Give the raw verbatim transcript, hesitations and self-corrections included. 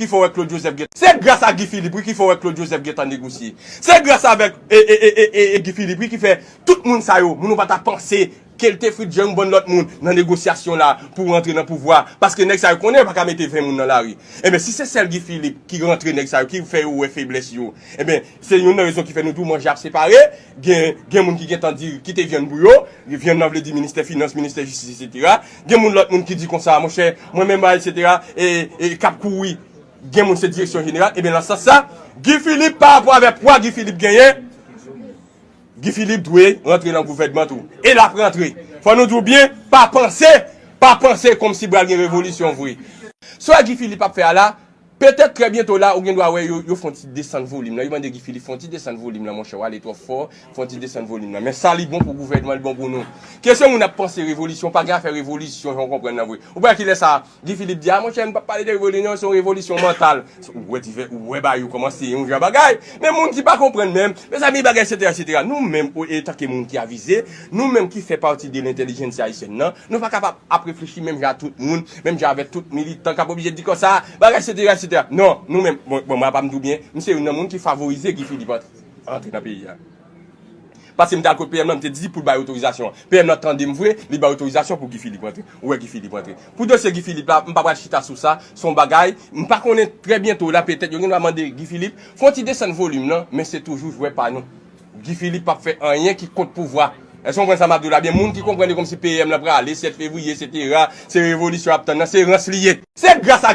ki fè w wè Claude Joseph gen, se gras a Guy Philippe wi ki fè w wè Claude Joseph gentan negosye. Se gras avèk e, e, e, e, e, e Guy Philippe wi ki fè tout moun sa yo, moun ou pa ta panse ke l te frit jan yon bann lòt moun nan negosyasyon la pou rantre nan pouvwa. Paske nèg sa yo konnen yo pa ka mete ven moun nan lari. Ebyen, si se sèl Guy Philippe ki rantre nèg sa yo, ki fè yo wè feblès yo, ebyen, se youn nan rezon ki fè nou di w manje ap separe. Gen, gen moun ki gentan di kite vyann pou yo. Vyann nan vle di ministè finans, ministè jistis, etsetera. Gen moun lòt moun ki di konsa, monchè, mwen menm, etsetera, e, e k ap kouri. Gen moun se direksyon jeneral. Ebyen, nan sans sa, Guy Philippe, pa rapò avèk pwa Guy Philippe genyen, Guy Philippe dwe rantre nan gouvènman tou. E l ap rantre. Fò nou di w byen, pa panse, pa panse kòmsi pral gen revolisyon vre. Sa Guy Philippe ap fè a la, petèt trè byento la, ou gen dwa wè yo, yo fè yon ti desann volim nan. Yo mande Guy Philippe fè yon ti desann volim nan, monchè, w ale twò fò, fè yon ti desann volim nan. Men sa li bon pou gouvènman, li bon pou nou. Kesyon moun ap panse revolisyon, pa gen afè revolisyon, jan w konprann nan vre. Ou pa wè kilè sa Guy Philippe di, a monchè, m p ap pale de revolisyon, se yon revolisyon mantal. Ou wè, divè, ou wè bagay yo kòmanse yon jan bagay. Men moun ki pa konprann menm, mezanmi, bagay, etsetera, etsetera. Nou menm, o, etanke moun ki avize, nou menm ki fè pati de lentèlijens ayisyèn nan, nou pa kapab ap reflechi menm jan a tout moun, menm jan avèk tout militan k ap oblije di konsa, bagay, etsetera, etsetera. Non, nou menm, bon, bon, mwen pa m di w byen, m se youn nan moun ki favorize Guy Philippe antre, antre nan peyi a. Paske m t al kot P M nan, m te di pou l bay otorizasyon. P M nan tande m vre, li bay otorizasyon pou Guy Philippe rantre. Ou wè Guy Philippe rantre. Pou dosye Guy Philippe la, m pa pral chita sou sa. Se yon bagay, m pa konnen, trè byento la, petèt, yo gen dwa mande Guy Philippe, fè yon ti desann volim nan, men se toujou jwè pa nou. Guy Philippe p ap fè anyen ki kont pouvwa. Èske w konprann sa m ap di w la? Byen, moun ki konprann li kòmsi P M nan prale, sèt fevriye, etsetera, se revolisyon ap tann nan, se rans li ye. Se gras a